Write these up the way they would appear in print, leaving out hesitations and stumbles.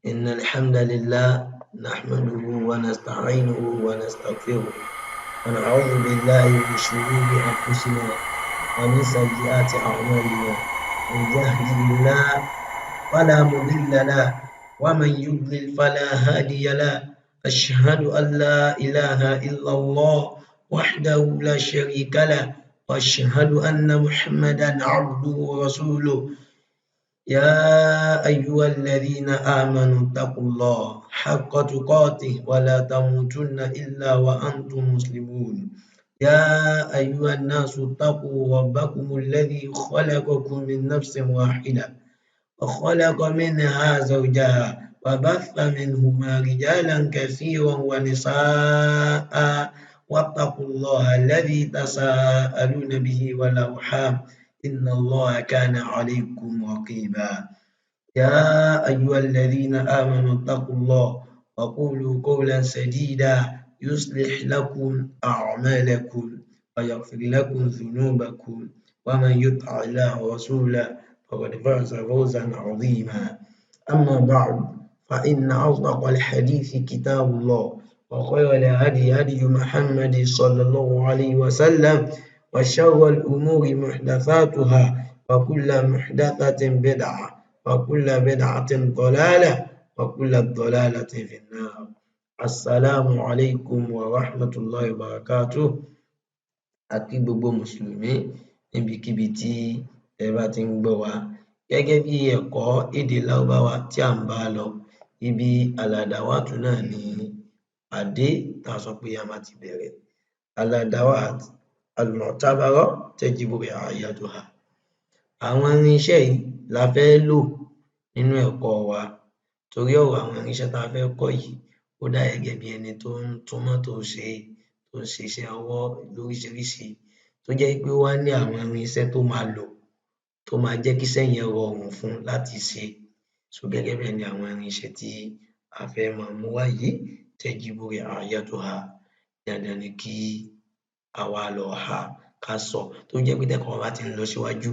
إن الحمد لله نحمده ونستعينه ونستغفره ونعوذ بالله من شرور أنفسنا ومن سيئات أعمالنا. من يهده الله فلا مضل له ومن يضلل فلا هادي له. أشهد أن لا إله إلا الله وحده لا شريك له، وأشهد أن محمدا عبده ورسوله. يا أيها الذين آمنوا اتقوا الله حق تقاته ولا تموتن إلا وأنتم مسلمون. يا أيها الناس اتقوا ربكم الذي خلقكم من نفس واحدة وخلق منها زوجها وبث منهما رجالا كثيرا ونساء، واتقوا الله الذي تساءلون به والأرحام إن الله كان عليكم رقيبا. يا أيها الذين آمنوا اتقوا الله وقولوا قولا سديدا يصلح لكم أعمالكم ويغفر لكم ذنوبكم، ومن يطع الله ورسوله فقد فاز فوزا عظيما. أما بعد، فإن أصدق الحديث كتاب الله، وخير الهدي هدي محمد صلى الله عليه وسلم، وشر الأمور محدثاتها، وكل محدثة بدعة، وكل بدعة ضلالة، وكل الضلالة في النار. السلام عليكم ورحمة الله وبركاته. A kí gbogbo mùsùlùmí níbikíbi tí ẹ bá ti ń gbọ́ wa. Gẹ́gẹ́ bí ẹ̀kọ́ èdè Lárúbáwá tí à ń bá lọ, ibi al-adawatu náà ni àdé tá a sọ pé a máa ti bẹ̀rẹ̀. Al-adawat al-mu'tabara tajibu ri'ayatuha. Àwọn irinṣẹ́ yìí la fẹ́ lò nínú ẹ̀kọ́ wa, torí ọ̀rọ̀ àwọn irinṣẹ́ tá a fẹ́ kọ́ yìí, ó dà gẹ́gẹ́ bí ẹni tó ń tún mọ́tò ṣe, tó ń ṣiṣẹ́ ọwọ́ lóríṣiríṣi, tó jẹ́ pé ó wá ní àwọn irinṣẹ́ tó máa lò tó máa jẹ́ kíṣẹ́ yẹn rọrùn fún un láti ṣe. So gẹ́gẹ́ bẹ́ẹ̀ ni àwọn irinṣẹ́ tí a fẹ́ máa mú wá yìí, tajibu ri'ayatuha, dandan ni kí àwa lọ há ká sọ, tó jẹ́ pé tẹ́kọ̀ọ́ bá ti ń lọ síwájú,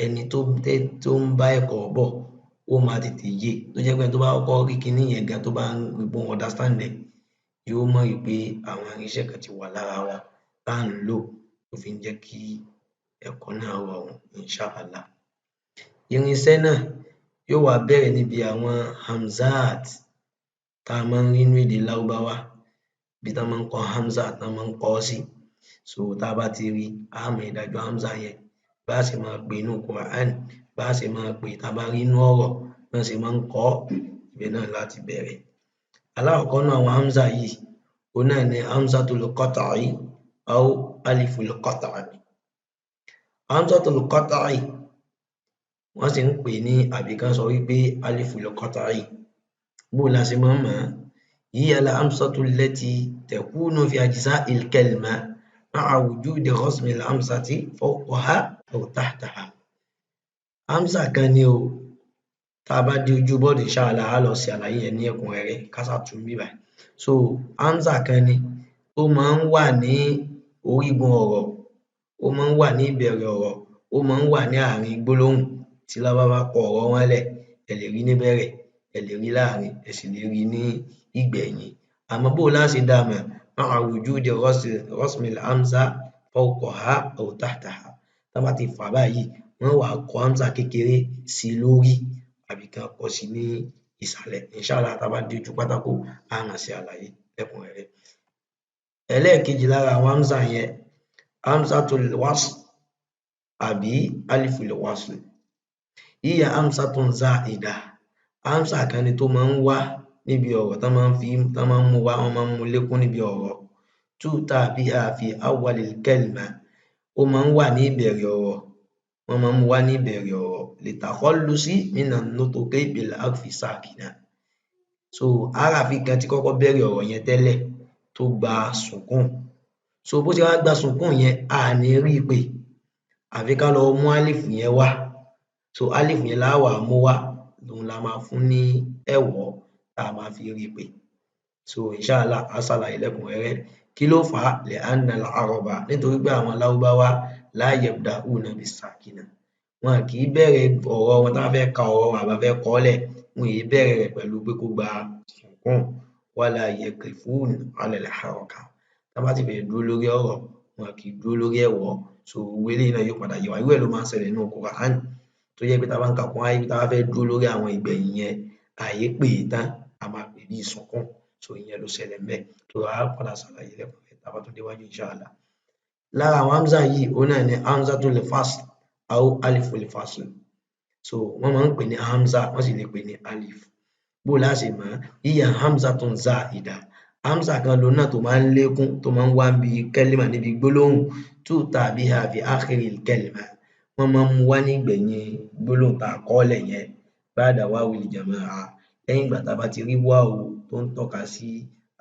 ẹni tó ń bá ẹ̀kọ́ bọ̀, ó máa tètè yé, tó jẹ́ pé ẹni tó bá kọ́kọ́ rí kinní yẹn gan, tó bá ń rí pé òun understand ẹ̀, yóò mọ̀ wípé àwọn irinṣẹ́ kan ti wà lára wa tá à ń lò tó fi ń jẹ́ kí ẹ̀kọ́ náà rọrùn, insha Allah. Irinṣẹ́ náà yóò wá bẹ̀rẹ̀ níbi àwọn hamzat tá a máa ń rí nínú èdè Lárúbáwá, ibi tá máa ń kọ hamza, tá máa ń kọ ọ́ sí. So tá a bá ti rí, á mọ ìdájọ́ hamza yẹn, bá a ṣe máa pè nínú Quran, bá a ṣe máa pè tá a bá rí inú ọ̀rọ̀, bá a ṣe máa ń kọ ọ́, ibẹ̀ náà láti bẹ̀rẹ̀. Alákọ̀ọ́kọ́ nínú àwọn hamza yìí, òun náà ni hamzatul qat'i aw aliful qat'i. Hamzatul qat'i wọ́n sì ń pè ní, àbí kán sọ wípé aliful qat'i. Bó la ṣe máa ń mọ̀ ọ́n? Hiya al-hamzatu allati takunu fi ajza'il kalima ma'a wujudi rasmi al-hamzati fawqaha aw tahtaha. Hamza kan ni o, tá a bá dé ojú bọ́ọ̀dù insha Allah á lọ ṣe àlàyé yẹn ní ẹ̀kúnrẹ́rẹ́, ká sá tún bí báyìí. So hamza kan ni tó máa ń wà ní orígun ọ̀rọ̀, ó máa ń wà ní ìbẹ̀rẹ̀ ọ̀rọ̀, ó máa ń wà ní àárín gbólóhùn. Tí Lárúbáwá bá kọ ọ̀rọ̀ wọn lẹ̀, ẹ lè rí níbẹ̀rẹ̀, ẹ lè rí láàrin, ẹ sì lè rí ní ìgbẹ̀yìn. Àmọ́ bó la ṣe dá a mọ̀? Ma'a wujudi rasmil hamza fawqaha aw tahtaha. Tá bá ti fà báyìí, wọ́n wá kọ hamza kékeré sí i lórí àbí kán kọ sí ní ìsàlẹ̀. Insha Allah tá a bá dé ojú pátákó, á máa ṣe àlàyé lẹ́kùnrẹ́rẹ́. Ẹlẹ́ẹ̀kejì lára àwọn hamza yẹn, hamzatul wasl àbí aliful wasl. Hiya hamzatun zaida. Hamza kan ni tó máa ń wá níbi ọ̀rọ̀, tán máa ń fi, tán máa ń mú wá, wọ́n máa ń mú lékún níbi ọ̀rọ̀. Tu'ta biha fi awwalil kalima. Ó máa ń wà ní ìbẹ̀rẹ̀ ọ̀rọ̀, wọ́n máa ń mú wá ní ìbẹ̀rẹ̀ ọ̀rọ̀, litakhallusi minan nutqi bil harfi sakina. So harafi kan ti kọ́kọ́ bẹ̀rẹ̀ ọ̀rọ̀ yẹn tẹ́lẹ̀ tó gba sùkún. So bó ṣe wá gba sùkún yẹn, a ní rí i pè, àfi ká lọ mú álífù yẹn wá. So álífù yẹn lá wàá mú wá, òun la máa fún ní ẹ̀wọ́ tá a máa fi rí i pè. So insha Allah á ṣàlàyé lẹ́kùnrẹ́rẹ́. Kí ló fà á? Li'anna al-araba, nítorí pé àwọn Lárúbáwá la yabda'una bis-sakina. Wọn kì í bẹ̀rẹ̀ ọ̀rọ̀ wọn, tá bá fẹ́ ka ọ̀rọ̀ wọn àbá fẹ́ kọ ọ́ lẹ̀ Wọn èé bẹ̀rẹ̀ rẹ̀ pẹ̀lú pé kó gba sùkún. Wala yaqifun ala al-haraka. Tá bá ti fẹ́ dúró lórí ọ̀rọ̀, wọn kì í dúró lórí ẹ̀wọ́. So gbogbo eléyìí náà yóò padà yé wa. Irú ẹ̀ ló máa ń ṣẹlẹ̀ nínú Quran, tó jẹ́ pé tá bá ń ka Quran, tá bá fẹ́ dúró lórí àwọn ìgbẹ̀yìn yẹn, àyè pè é tán, a máa pè bí ìsọkún. So ìyẹn ló ṣẹlẹ̀ ńbẹ̀. So a padà ṣàlàyé lẹ́kùnrẹ́rẹ́ tá bá tún déwájú inshallah. Lára àwọn hamza yìí, òun náà ni hamzatul fasl aw aliful fasl. So wọ́n máa ń pè ní hamza, wọ́n sì lè pè ní alif. Bó la ṣe mọ̀ ọ́n? Hiya hamzatun zaida. Hamza kan lòun náà tó máa ń lékún, tó máa ń wá níbi kẹ́límà, níbi gbólóhùn. Tu'ta biha fi akhiril kalima. Wọ́n máa ń mú wá nígbẹ̀yìn gbólóhùn tá a kọ́lẹ̀ yẹn. Ba'da wawil jama'a. Lẹ́yìn ìgbà tá a bá ti rí wáwù tó ń tọ́ka sí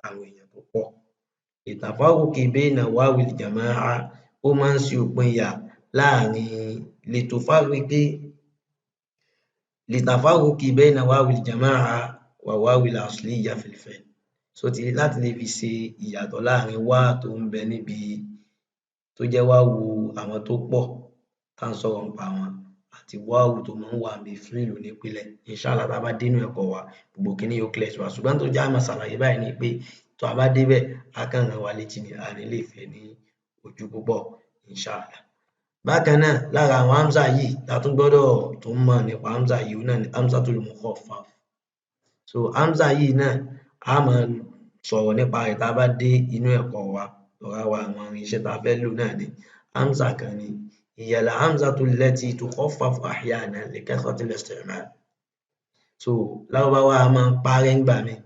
àwọn èèyàn tó pọ̀. Litafarruqi bayna wawil jama'a, ó máa ń ṣe òpinya láàrin litufarriqi litafarruqi bayna wawil jama'a wa wawil asliyya fil fi'l. So ti láti lè fi ṣe ìyàtọ̀ láàrin wá tó ń bẹ níbi tó jẹ́ wáwù àwọn tó pọ̀ tá ń sọ̀rọ̀ nípa wọn àti wáwù tó máa ń wà níbi fíìlù nípìnlẹ̀. Inshallah tá a bá dénú ẹ̀kọ́ wa, gbogbo kíní yóò clear sí wa. Ṣùgbọ́n tó jẹ́ á máa ṣàlàyé báyìí ni pé tó a bá débẹ̀, á kàn rán wa létí ni, a ní lè fẹ́ ní ojú púpọ̀ inshallah. Bákan náà, lára àwọn hamza yìí la tún gbọ́dọ̀ tún mọ̀ nípa hamza yìí, òun náà ni hamzatul mukhaffaf. So hamza yìí náà, a máa sọ̀rọ̀ nípa rẹ̀ tá a bá dé inú ẹ̀kọ́ wa. Lọ́ra wa àwọn irinṣẹ́ tá a fẹ́ lò náà ni hamza kan ni. Hiya al-hamzatu allati tukhaffafu ahyanan li kathratil isti'mal. So Lárúbáwá a máa ń parẹ́ ńgbà míì.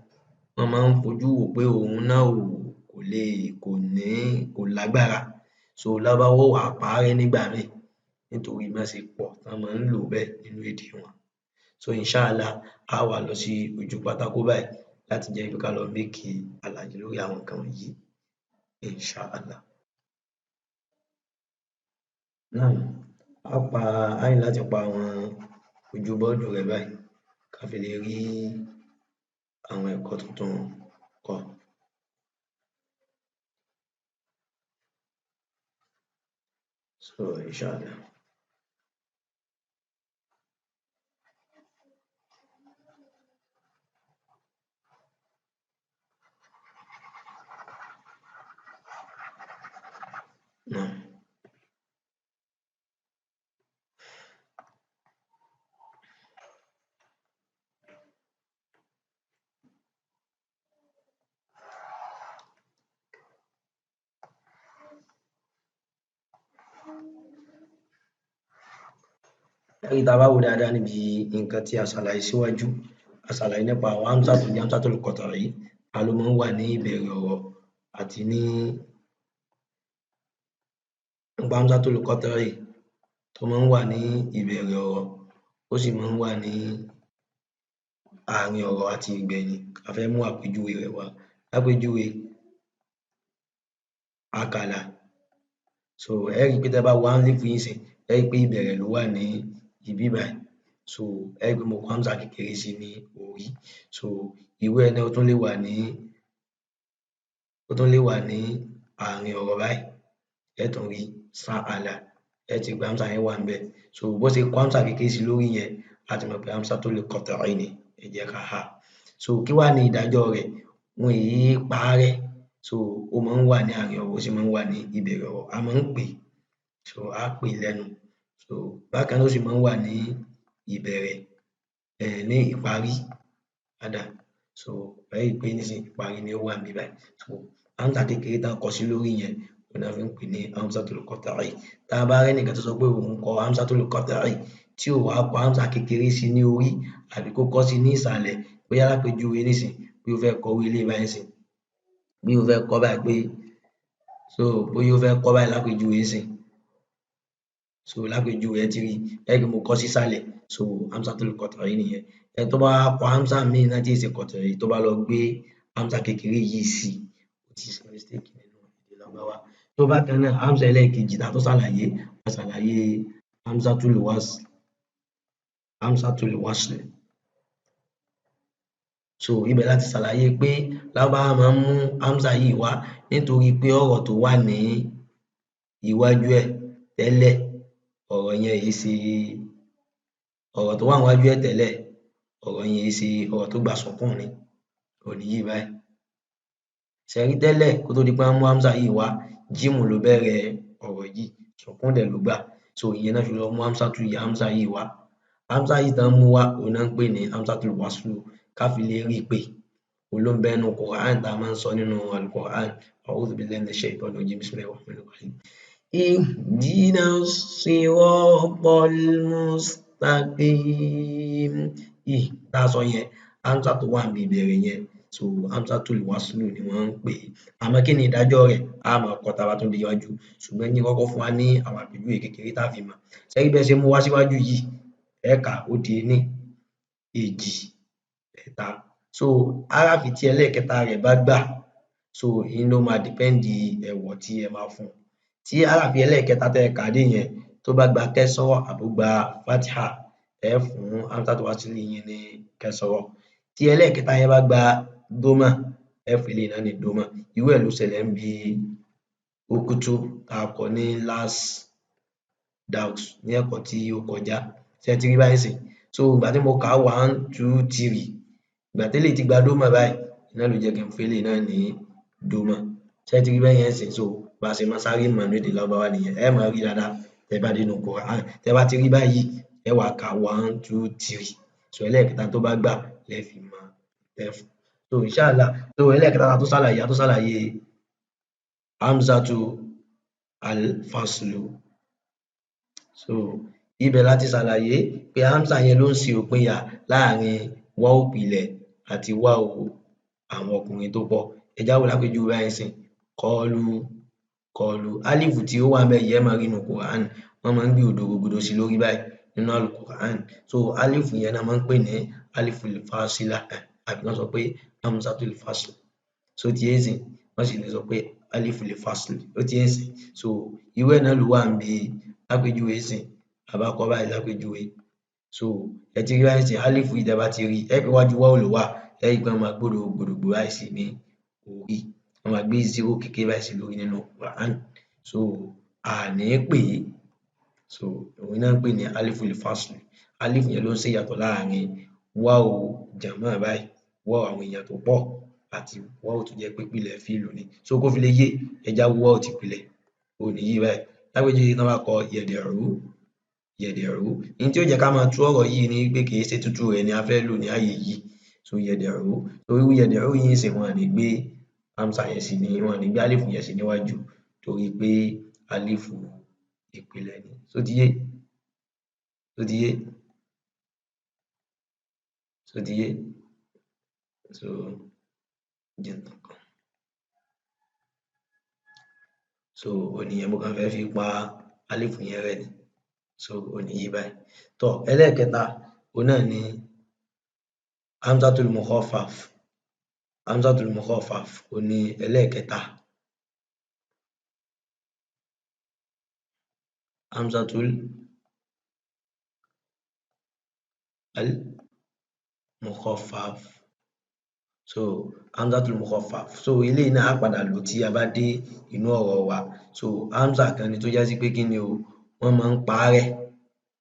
Wọ́n máa ń fojú wò pé òun náà ò kò lè kò ní kò lágbára. So Lárúbáwá ó wá parẹ́ nígbà míì nítorí bọ́n ṣe pọ̀ tán máa ń lò bẹ́ẹ̀ nínú èdè wọn. So inshallah á wá lọ sí ojú pátákó báyìí láti jẹ́ pé ká lọ make àlàyé lórí àwọn nǹkan wọ̀nyí inshallah. Naam, á pa á ní láti pa àwọn ojú bọ́ọ̀dù rẹ́ báyìí ká fi lè rí àwọn ẹ̀kọ́ tuntun kọ́. So inshallah. Naam. Ẹ̀rí tá a bá wò dáadáa níbi nǹkan tí a ṣàlàyé síwájú, a ṣàlàyé nípa àwọn hamza tó jẹ́ hamzatul qat'i, a ló máa ń wà ní ìbẹ̀rẹ̀ ọ̀rọ̀ àti ní nípa hamzatul qat'i tó máa ń wà ní ìbẹ̀rẹ̀ ọ̀rọ̀, ó sì máa ń wà ní àárín ọ̀rọ̀ àti ìgbẹ̀yìn. A fẹ́ mú àpèjúwe rẹ̀ wá. Lápèjúwe, àkàlà. So ẹ rí i pé tẹ́ bá wo alif yìí nísìnyí, ẹ rí i pé ìbẹ̀rẹ̀ ló wà ní ibí báyìí. So ẹ rí i pé mo kọ hamza kékeré sí ní orí. So irú ẹ̀ náà ó tún lè wà ní ó tún lè wà ní àárín ọ̀rọ̀ báyìí. Ẹ tún rí sa'ala, ẹ ti rí pé hamza yẹn wà ńbẹ̀. So bó ṣe kọ hamza kékeré sí lórí yẹn, á ti mọ̀ pé hamzatul qat'i ni. Ẹ jẹ́ ká há. So kí wá ni ìdájọ́ rẹ̀? Wọn èé parẹ́. So ó máa ń wà ní àárín ọ̀rọ̀, ó sì máa ń wà ní ìbẹ̀rẹ̀ ọ̀rọ̀. A máa ń pè é, so á pè é lẹ́nu. So bákan náà ó sì máa ń wà ní ìbẹ̀rẹ̀ ní ìparí padà. So ẹ rí i pé nísìnyí ìparí ni ó wà níbí báyìí. So hamza kékeré tán kọ sí lórí yẹn, òun náà fi ń pè ní hamzatul qat'i. Tá a bá rẹ́nìkan tó sọ pé òun kọ hamzatul qat'i tí ò wá kọ hamza kékeré sí ní orí àbí kó kọ́ sí ní ìsàlẹ̀, bóyá lápèjúwe nísìnyí bí ó fẹ́ kọ irú eléyìí báyìí nísìnyí, bí ó fẹ́ kọ́ báyìí pé so bóyá ó fẹ́ kọ́ báyìí lápèjúwe nísìnyí. So lápèjúwe ẹ ti rí i, ẹ rí i pé mo kọ sísàlẹ̀. So hamzatul qat'i nìyẹn. Ẹni tó bá wá kọ hamza míì náà tí ì ṣe qat'i tó bá lọ gbé hamza kékeré yìí sí, ó ti ṣe mistake nínú èdè Lárúbáwá. Tó bákan náà, hamza ẹlẹ́ẹ̀kejì tá a tún ṣàlàyé, a ṣàlàyé hamzatul wasl, hamzatul wasl. So ibẹ̀ la ti ṣàlàyé pé Lárúbáwá máa ń mú hamza yìí wá nítorí pé ọ̀rọ̀ tó wà ní iwájú ẹ̀ tẹ́lẹ̀, ọ̀rọ̀ yẹn èé ṣe ọ̀rọ̀ tó wà níwájú ẹ̀ tẹ́lẹ̀, Ọ̀rọ̀ yẹn ṣe ọ̀rọ̀ tó gbà sọkún ni. Òní yìí báyìí. Ṣẹ̀rí tẹ́lẹ̀ kó tó di pé wọ́n mú hamza yìí wá, jíìmù ló bẹ̀rẹ̀ ọ̀rọ̀ yìí, sọkún dẹ̀ ló gbà. So ìyẹn náà fi lọ mú hamza tu yìí, hamza yìí wá. Hamza yìí tán mú wá, òun náà ń pè ní hamzatul waslu, ká fi lè rí i pé òun ló ń bẹ nínú Quran tá a máa ń sọ nínú Al-Quran. A'udhu billahi minash shaitanir rajim, bismillahir rahmanir rahim. Ihdina siratal mustaqim. Ì tá a sọ yẹn, hamza tó wà níbi ìbẹ̀rẹ̀ yẹn, so hamzatul waslu ni wọ́n ń pè é. Àmọ́ kí ni ìdájọ́ rẹ̀? A máa kọ́ tá a bá tún dé iwájú. Ṣùgbọ́n ní kọ́kọ́ fún wa ní àwọn àpèjúwe kékeré tá a fi mọ̀. Ṣẹ́rí bẹ́ẹ̀ ṣe mú wá síwájú yìí, ẹ̀ka ó di ení, èjì, ẹ̀ta. So harafi tí ẹlẹ́ẹ̀kẹta rẹ̀ bá gbà, so ìyẹn ló máa dìpẹ́ǹdì ẹ̀wọ̀ tí ẹ máa fún un. Tí harafi ẹlẹ́ẹ̀kẹta tẹ́ ẹ kà dé yẹn tó bá gba kẹ́sọ́rọ̀ àbó gba fatiha, ẹ fún hamzatul wasli yín ní kẹ́sọ́rọ̀. Tí ẹlẹ́ẹ̀kẹta yẹn bá gba dómà, ẹ fún eléyìí náà ní dómà. Irú ẹ̀ ló ṣẹlẹ̀ ń bi okutu tá a kọ ní last doubt ní ẹ̀kọ́ tí ó kọjá. Ṣé ẹ ti rí báyìí sìn? So ìgbà tí mo kà á 1 2 3, ìgbà tí eléyìí ti gba dómà báyìí, iná ló jẹ́ kí n fún eléyìí náà ní dómà. Ṣé ẹ ti rí bẹ́ẹ̀ yẹn sìn? So bá a ṣe máa sáré mọ̀ ní èdè Lárúbáwá nìyẹn. Ẹ máa rí dáadáa tẹ́ bá dé inú Quran. Tẹ́ bá ti rí báyìí, ẹ wá ka 1 2 3. So ẹlẹ́ẹ̀kẹta tó bá gbà lẹ́ fi mọ̀ ẹ fún. So inshallah, so ẹlẹ́ẹ̀kẹta tó ṣàlàyé, a tó ṣàlàyé hamzatu al-faslu. So ibẹ̀ láti ṣàlàyé pé hamza yẹn ló ń ṣe òpinya láàrin wáwù ìpìlẹ̀ àti wáwù àwọn ọkùnrin tó pọ̀. Ẹ já wò lápèjúwe báyìí sìn. Kọlu kọlu alifu tí ó wà ńbẹ̀ yìí, ẹ máa rí nínú Quran, wọ́n máa ń gbé òdo rogodo sí lórí báyìí nínú Al-Quran. So alifu yẹn náà máa ń pè ní aliful fasila, àbí wọ́n sọ pé hamzatul fasl. So ti yé sìn, wọ́n sì lè sọ pé aliful fasl. Ó ti yé sìn. So irú ẹ̀ náà ló wà níbi lápèjúwe sìn, àbá kọ báyìí lápèjúwe. So ẹ ti rí báyìí sìn, alifu yìí tẹ́ bá ti rí, ẹ pé wájú wáwù ló wà, ẹ rí pé wọ́n máa gbódò gbòdògbò báyìí sí ní orí, wọ́n máa gbé zero kékeré báyìí sí lórí nínú Quran. So a ní pè é. So òun náà ń pè ní aliful fasl. Alifu yẹn ló ń ṣe ìyàtọ̀ láàrin wáwù jàmá báyìí, wáwù àwọn èèyàn tó pọ̀, àti wáwù tó jẹ́ pé ìpìlẹ̀ fíìlù ni. So kó fi lè yé, ẹ já wo wáwù tìpìlẹ̀, òun nìyí báyìí. Lápèjúwe tí wọ́n bá kọ yẹ̀dẹ̀rú, yẹ̀dẹ̀rú, ní tí ó jẹ́ ká máa tú ọ̀rọ̀ yìí ni pé kì í ṣe tútù rẹ̀ ni a fẹ́ lò ní ààyè yìí. So yẹ̀dẹ̀rú, torí yẹ̀dẹ̀rú yìí ń sìn, wọn à ní gbé hamza yẹn sí ní, wọn à ní gbé alifu yẹn sí níwájú torí pé alifu ìpìlẹ̀ ni. So ti yé, so ti yé, so ti yé. So jẹ́ n tàn kan. So òní yẹn mo kàn fẹ́ fi pa alifu yẹn rẹ́ ni. So òní yìí báyìí. Tọ́ ẹlẹ́ẹ̀kẹta, òun náà ni hamzatul mukhaffaf. Hamzatul mukhaffaf òun ni ẹlẹ́ẹ̀kẹta. Hamzatul al mukhaffaf. So hamzatul mukhaffaf. So eléyìí náà á padà lò tí a bá dé inú ọ̀rọ̀ wa. So hamza kan ni tó já sí pé kí ni o, wọ́n máa ń pa á rẹ́.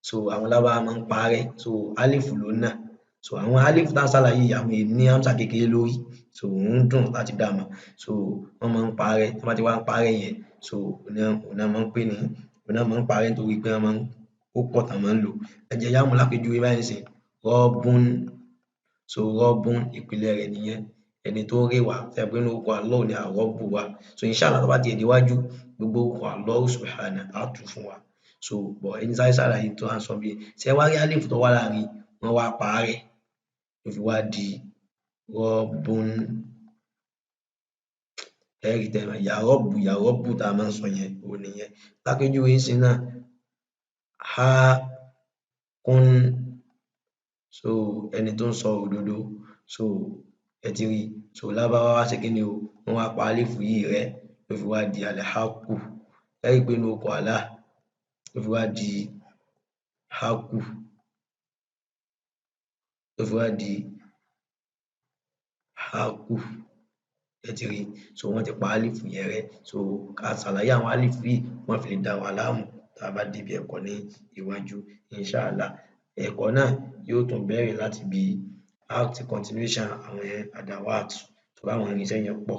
So àwọn Lárúbáwá máa ń pa á rẹ́. So alifu ló náà. So àwọn alifu tá a ṣàlàyé yìí, àwọn èèyàn ní hamza kékeré lórí. So òun dùn láti dá mọ̀. So wọ́n máa ń pa á rẹ́. Tí wọ́n bá ti wá ń pa á rẹ́ yẹn, so òun náà máa ń pè ní, òun náà máa ń pa á rẹ́ nítorí pé wọ́n máa ń ó pọ̀ tán máa ń lò. Ẹ jẹ́ yá mú lápèjúwe báyìí sìn. Rọ́bùn. So rọ́bùn ìpìlẹ̀ rẹ̀ nìyẹn. Ẹni tó rẹwà, ṣe pé inú orúkọ Allah ni àrọ́bù wa. So inshallah tó bá ti déwájú, gbogbo orúkọ Allah subhanahu á tú fún wa. So bọ̀ ẹni sáré ṣàlàyé tó à ń sọ bí. Ṣé wá rí alifu tó wà láàrin, wọ́n wá pa á rẹ́, ló fi wá di rọ́bùn. Ẹ rí tẹ́ ẹ, yà rọ́bù, yà rọ́bù tá a máa ń sọ yẹn, òun nìyẹn. Lápèjúwe ń sìn náà, ha kún. So ẹni tó ń sọ òdodo. So ẹ ti rí. So Lárúbáwá wá ṣe kí ni o, wọ́n wá pa alifu yìí rẹ́, ló fi wá di alhaku. Ẹ rí pé inú orúkọ Allah ló fi wá di haku, ló fi wá di haku. Ẹ ti rí. So wọ́n ti pa alifu yẹn rẹ́. So ká ṣàlàyé àwọn alifu yìí, wọ́n fi lè dá wa láàmú tá a bá débi ẹ̀kọ́ ní iwájú inshallah. Ẹ̀kọ́ náà yóò tún bẹ̀rẹ̀ láti bí act continuation àwọn adawat tó bá àwọn irinṣẹ́ yẹn pọ̀.